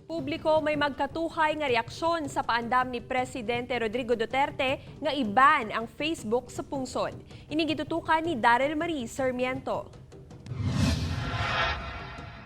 Publiko may magkatuhay nga reaksyon sa paandam ni Presidente Rodrigo Duterte nga i-ban ang Facebook sa pungsod. Ini gitutukan ni Daryl Marie Sarmiento.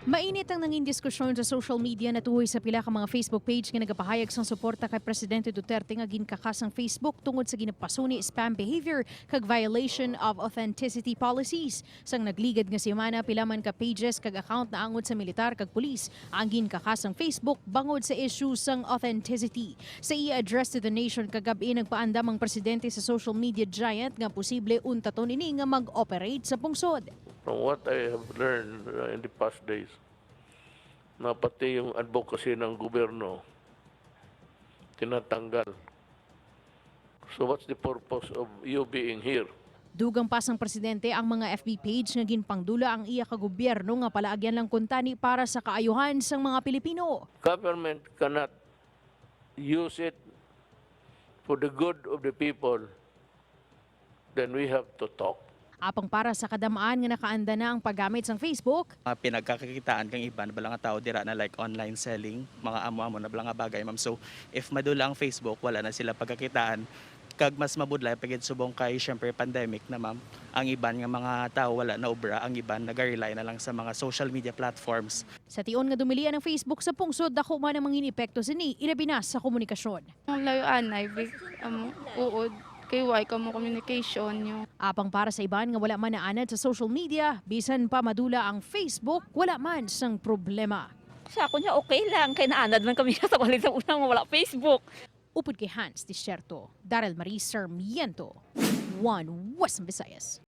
Mainit ang nangin diskusyon sa social media natuhoy sa pila ka mga Facebook page nga nagapahayag sang suporta kay Presidente Duterte nga ginkakas ang Facebook tungod sa ginapasuni spam behavior kag violation of authenticity policies. Sang nagligad nga semana, pila man ka pages kag account na angod sa militar kag pulis ang ginkakas ang Facebook bangod sa issue sang authenticity. Sa iya address to the nation kagabi, nagpaandam ang presidente sa social media giant nga posible untaton ini nga mag-operate sa pungsod. From what I have learned in the past days, na pati yung advocacy ng gobyerno, tinatanggal. So what's the purpose of you being here? Dugang pa sang presidente ang mga FB page nga ginpangdula ang iya ka gobyerno nga palaagyan lang kuntani para sa kaayuhan sang mga Pilipino. Government cannot use it for the good of the people, then we have to talk. Apang para sa kadamaan nga nakaanda na ang paggamit sang Facebook, Mga pinagkakakitaan kang iban bala nga tao dira na like online selling, mga amo-amo na bala nga bagay, ma'am. So if madula ang Facebook, wala na sila pagkakitaan kag mas mabudlay pagid subong kay syempre pandemic na, ma'am. Ang iban nga mga tao wala na obra, ang iban naga-rely na lang sa mga social media platforms. Sa tion nga dumilian ang Facebook sa pungsod, dako man ang mangin epekto sini, ilabi na sa komunikasyon. Ang layo anay, big, uod, kay way ka mo communication yung Apang para sa iban nga wala man naanad sa social media, bisan pa madula ang Facebook, wala man sang problema. Sa ako niya, okay lang. Kay naanad man kami sa walit sa unang wala Facebook. Upod kay Hans Desierto, Daryl Marie Sarmiento, One Western Visayas.